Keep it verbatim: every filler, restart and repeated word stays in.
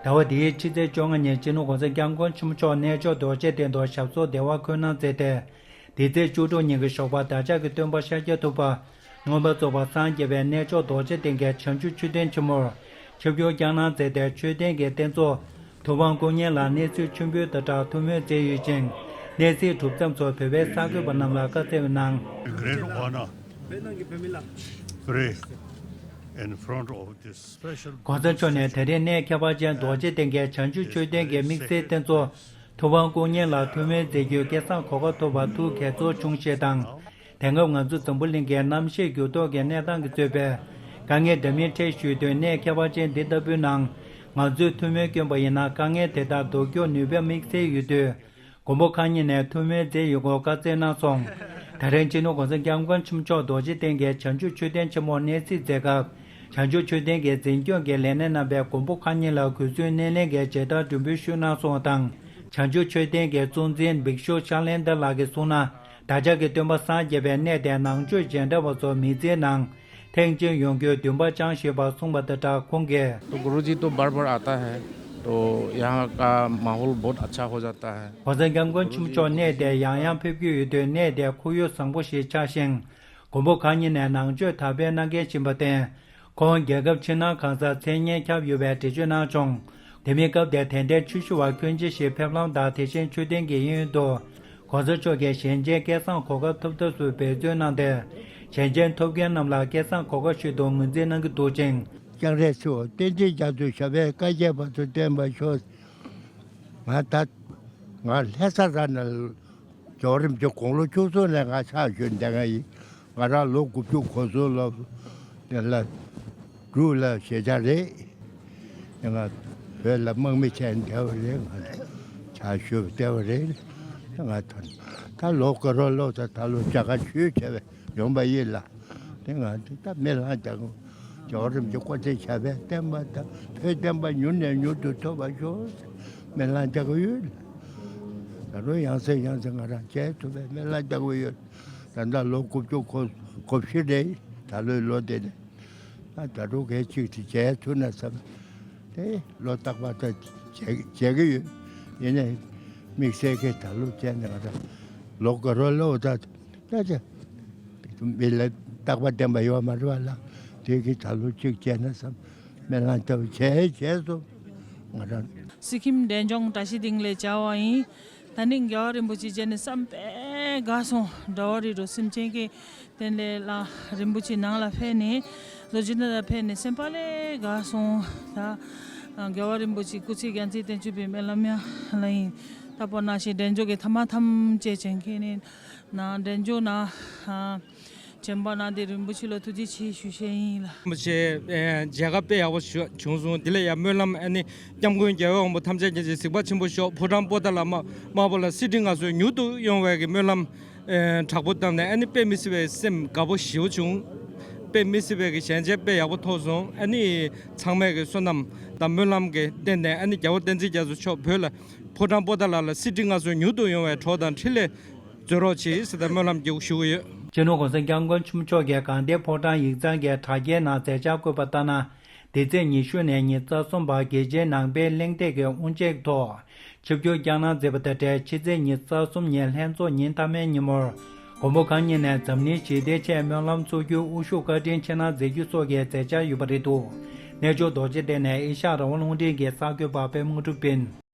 ཟླ་བ་འདིའི་ཕྱི་ཚེས་བཅོ་ལྔ་ཉིན་སྤྱི་ནོར་༸གོང་ས་༸སྐྱབས་མགོན་ཆེན་པོ་མཆོག་གནས་མཆོག་རྡོ་རྗེ་གདན་དུ་ཞབས་སོར་བདེ་བར་འཁོད་གནང་མཛད་དེ། འདི་ཚེས་བཅུ་དྲུག་ཉིན་གྱི་ཞོགས་པར་བདག་ཅག་གི་སྟོན་པ་ཤཱཀྱ་ཐུབ་པ་མངོན་པར་རྫོགས་པར་སངས་རྒྱས་པའི་གནས་མཆོག་རྡོ་རྗེ་གདན་གྱི་བྱང་ཆུབ་མཆོད་རྟེན་ཆེན་མོར་ཆིབས་བསྒྱུར་བསྐྱངས་གནང་མཛད་དེ། མཆོད་རྟེན་གྱི་རྟེན་གཙོ་ཐུབ་དབང་སྐུ་བརྙན་ལ་གནས་ཚུལ་མཆོད་འབུལ་དང་སྦྲགས་ཐུགས་སྨོན་མཛད་ཡོད་ཅིང་། གནས་གཟིགས་གྲུབ་མཚམས་སུ་བོད་པའི་གསར་འགོད་པ་རྣམས་ལ་བཀའ་སྩལ་གནང་། Great honor to pray in front of this special གོང་ས་མཆོག་ནས་དེ་རིང་གནས་ཁྱད་པར་ཅན་རྡོ་རྗེ་གདན་གྱི་བྱང་ཆུབ་མཆོད་རྟེན་གྱི་དམིགས་བསལ་རྟེན་གཙོ་ཐུབ་དབང་སྐུ་བརྙན་ལ་ཐུགས་སྨོན་མཛད་རྒྱུའི་སྐལ་བཟང་གོ་སྐབས་ཐོབ་པར་ཐུགས་དགྱེས་ཚོར་བྱུང་ཞེས་དང་། དེང་སྐབས་ང་ཚོ་འཛམ་བུ་གླིང་གི་གནམ་གཤིས་འགྱུར་ལྡོག་གི་གནས་སྟངས་ཀྱིས་གཙོས་པའི་དཀའ་ངལ་འདྲ་མིན་འཕྲད་བཞིན་ཡོད་དུས། གནས་ཁྱད་པར་ཅན་འདི་ལྟ་བུའི་ནང་ང་ཚོས་ཐུགས་སྨོན་བསྐྱོན་པ་ཡིན་ན། དཀའ་ངལ་དེ་དག་ཟློག་རྒྱུར་ནུས་པ་དམིགས་བསལ་ཡོད་དུས། མགོན་པོ་གང་ཉིད་ནས་ཐུགས་སྨོན་མཛད་ཡོད་སྐོར་བཀའ་སྩལ་གནང་སོང་། ད་རེས་སྤྱི་ནོར་༸གོང་ས་༸སྐྱབས་མགོན་ཆེན་པོ་མཆོག་རྡོ་རྗེ་གདན་གྱི་བྱང་ཆུབ་མཆོད་རྟེན་ཆེན་མོར་གནས་གཟིགས་མཛད་སྐབས། བྱང་ཆུབ་མཆོད་རྟེན་གྱི་འཛིན་སྐྱོང་གི་ལས་སྣེ་རྣམ་པས་མགོན་པོ་གང་ཉིད་ལ་གུས་བསུའི་སྣེ་ལེན་གྱི་མཇལ་དར་མགྲོན་འབུལ་ཞུས་གནང་སོང་བ་དང་། བྱང་ཆུབ་མཆོད་རྟེན་གྱི་གཙོ་འཛིན་བིག་ཤོ་ཤཱ་ལན་དར་ལགས་ཀྱིས་གསུངས་ན། བདག་ཅག་གི་སྟོན་པ་སངས་རྒྱས་པའི་གནས་དེ་ནང་ཆོས་མཇལ་འཕྲད་པ་ཚོ་མི་ཚེའི་ནང་ཐེངས་གཅིག་ཡོང་རྒྱུའི་འདུན་པ་བཅངས་བཞིན་པ་གསུངས་པ་དང་སྦྲགས། ཁོང་གིས། तो गुरुजी तो बार बार आता है, तो यहाँ का माहौल बहुत अच्छा हो जाता है। གོང་ས་༸སྐྱབས་མགོན་ཆེན་པོ་མཆོག་གནས་དེར་ཡང་ཡང་ཕེབས་ཀྱི་ཡོད་དུས། གནས་དེ་ཁོར་ཡུག་བཟང་པོ་ཞིག་ཆགས་ཤིང་། མགོན་པོ་གང་ཉིད་ནས་ནང་ཆོས་དར་སྤེལ་གནང་མཁན་ཡིན་པར་བརྟེན། ཁོང་རྒྱལ་ཁབ་ཕྱི་ནང་གང་སར་མཚན་སྙན་ཁྱབ་ཡོད་པའི་འགྲེལ་བརྗོད་གནང་བྱུང་། དེ་མིན་སྐབས་དེར་དད་ལྡན་ཆོས་ཞུ་བ་ཁྱོན་ཆེ་ཞིག་ཕེབས་ལམ་དང་། དེ་བཞིན་མཆོད་རྟེན་གྱི་གཡས་གཡོན་དུ་གོང་ས་མཆོག་གིས་ཞལ་མཇལ་སྐལ་བཟང་གོ་སྐབས་ཐོབ་ཐབས་སུ་འབད་བརྩོན་གནང་སྟེ། ཞལ་མཇལ་ཐོབ་མཁན་རྣམས་ལ་སྐལ་བཟང་གོ་སྐབས་ཤིག་ཏུ་ངོས་འཛིན་གནང་གི་འདུག་ཅིང་། སྐྱབས་རྗེ་ཚེ་དབང་བསྟན་འཛིན་རྒྱ་མཚོ་ཞབས་པད་བསྐལ་བརྒྱའི་བར་དུ་བརྟན་པར་ཤོག། ང་ད་ང་ལྷ་ས་ར་ན་རྒྱལ་བ་རིན་པོ་ཆེ་དགུང་ལོ་བཅུ་གསུམ་ནས་ང་ཕྱག་ཞུས་བསྡད་མཁན་ཡིན། ང་རང་ལོ་དགུ་བཅུ་གོ་གསུམ་ལོ་དེ་ལ་དྲུག་ལ་ཞེ་ཆགས་རེད། ང་བོད་ལ་དམག་མི་བྱས་བསྡད་པ་རེད། ང་ཕྱག་ཞུས་བསྡད་པ་རེད། ང་ད་ད་ལོ་དགའ་རོགས་ལོ་ད་ད་ལོ་རྒྱ་གར་ཆོས་བྱས་པས་ཡོང་པ་ཡིན་ལ། དེ་ང་ཚོ་ད་སྨོན་ལམ་རྒྱག་གི། རྒྱལ་བ་རིན་པོ་ཆེ་སྐུ་ཚེ་ཞབས་པད་བརྟན་པ་དང་བོད་བསྟན་པ་མྱུར་ནས་མྱུར་དུ་ཐོབ་པར་ཤོག་ཟེར་སྨོན་ལམ་རྒྱག་གི་ཡོད། ད་རུང་ཡང་སེ་ཡང་སེ་ང་རང་བྱེད་ཐུབ་པའི་སྨོན་ལམ་རྒྱག་གི་ཡོད། ད་ལྟ་ལོ་དགུ་བཅུ་གོ་གོ་བཞི་རེད། ད་ལོའི་ལོ་དེ་ནས་ད་ད་རུང་གལ་ཆེ་ཞིག་བྱེད་ཐུབ་ན་བསམ། དེ་ལོ་རྟག་པར་ད་བྱེད་བྱེད་ཀྱི་ཡོད། ཡིན་ནའི་དམིགས་བསལ་གྱི་ད་ལོ་བྱས་ནས་ང་རང་ལོ་དགའ་རོགས་ལོ་ད། ད་ཆ། མི་ལ་རྟག་པ་བརྟན་པ་ཡོད་མ་རེད་བ་ལ། དེ་གི་ད་ལོ་གཅིག་བྱས་ན་བསམ། སྨོན་ལམ་ལྟ་བུ་བྱས་བྱས་སོང་། ང་རང་། སི་ཁིམ་འབྲས་ལྗོངས་བཀྲ་ཤིས་སྡིངས་ལས་མཇལ་བ་ཡིན། ད་ནི་རྒྱལ་བ་རིན་པོ་ཆེ་མཇལ་ནས་བསམ་པས་དགའ་སོང་། འགྲོ་བ་རིགས་དྲུག་སེམས་ཅན་གྱི་དོན་ལས་ལ་རིན་པོ་ཆེ་ནང་ལ་ཕེབས་ནས་ལོ་རྒྱུས་ནང་ལ་ཕེབས་ནས་སེམས་པ་ལས་དགའ་སོང་། ད་རྒྱལ་བ་རིན་པོ་ཆེ་སྐུ་ཚེ་རྒྱ་མཚོའི་བརྟན་བཞུགས་པའི་སྨོན་ལམ་ཡང་ལ་ཡིན། ད་བོད་ནང་བཞིན་འབྲས་ལྗོངས་ཀྱི་ཐ་མ་ཐམས་ཅད་བྱོན་མཁན་ནི། ན་འབྲས་ལྗོངས་ན་ཨ་བྱོན་པ་གནང་སྟེ་རིན་པོ་ཆེ་ལ་ཐུགས་རྗེ་ཆེ་ཞུ་བྱས་ཡིན་ལ། རིན་པོ་ཆེ་ཨེ་མཇལ་ཁ་དཔེ་ཡག་པོ་ཞུ་བྱུང་སོང་། དེ་ལ་ཡང་སྨོན་ལམ་ཨ་ནི་སྐྱབས་མགོན་རྒྱལ་བའི་དབང་པོ་ཐམས་ཅད་མཁྱེན་ཅིང་གཟིགས་པ་ཆེན་པོ་མཆོག་ཕོ་བྲང་པོ་ཏ་ལ་དམག་དམག་དཔོན་ལ་གསེར་ཁྲི་མངའ་གསོལ་མྱུར་དུ་ཡོང་བའི་གི་སྨོན་ལམ་ཨེ་དྲག་པོ་བཏབ་ནས་ཨ་ནི་དཔེ་མི་སྲིད་པའི་སེམས་དགའ་པོ་ཞེ་པོ་བྱུང་། དཔེ་མི་སྲིད་པའི་གི་ཞལ་མཇལ་དཔེ་ཡག་པོ་ཐོབ་སོང་། ཨ་ནི་ཚང་མས་གི་བསོད་ནམས་དང་སྨོན་ལམ་གི་བརྟེན་ནས་ཨ་ནི་རྒྱལ་བ་བསྟན་འཛིན་རྒྱ་མཚོ་མཆོག་བོད་ལ་ཕོ་བྲང་པོ་ཏ་ལ་ལ་གསེར་ཁྲི་མངའ་གསོལ་མྱུར་དུ་ཡོང་བའི་གྲོགས་དང་འཕྲིན་ལས། མཛོད་རོགས་བྱེད་ཟེར་ད་སྨོན་ལམ་རྒྱག་ཞུ་གི་ཡོད། སྤྱི་ནོར་༸གོང་ས་༸སྐྱབས་མགོན་ཆེན་པོ་མཆོག་གིས་དགའ་ལྡན་ཕོ་བྲང་ཡིག་ཚང་གི་དྲ་རྒྱའི་ནང་མཛད་འཆར་བཀོད་པ་ལྟར་ན། འདི་ཚེས་ཉི་ཤུ་ནས་ཉི་ཤུ་རྩ་གསུམ་བར་རྒྱལ་སྤྱིའི་ནང་པའི་གླེང་སྟེགས་ཀྱི་དབུ་འབྱེད་ཐོག་ཆིབས་བསྒྱུར་བསྐྱངས་གནང་མཛད་པ་དང་འབྲེལ། ཕྱི་ཚེས་ཉི་ཤུ་རྩ་གསུམ་ཉིན་ལྷན་ཚོགས་ཉིན་མཐའ་མའི་ཉིན་མོར། མགོན་པོ་གང་ཉིད་ནས་འཛམ་གླིང་ཞི་བདེའི་ཆེད་སྨོན་ལམ་འཚོགས་རྒྱུའི་དབུ་བཞུགས་བཀའ་དྲིན་ཆེ་གནང་མཛད་རྒྱུ་སོགས་ཀྱི་མཛད་འཆར་ཡོད་པ་རེད་འདུག་གནས་མཆོག་རྡོ་རྗེ་གདན་ནས་ཨེ་ཤ་ཡ་རང་དབང་རླུང་འཕྲིན་གྱི་གསར་འགོད་པ་པད་མ་དངོས་གྲུབ་ཡིན།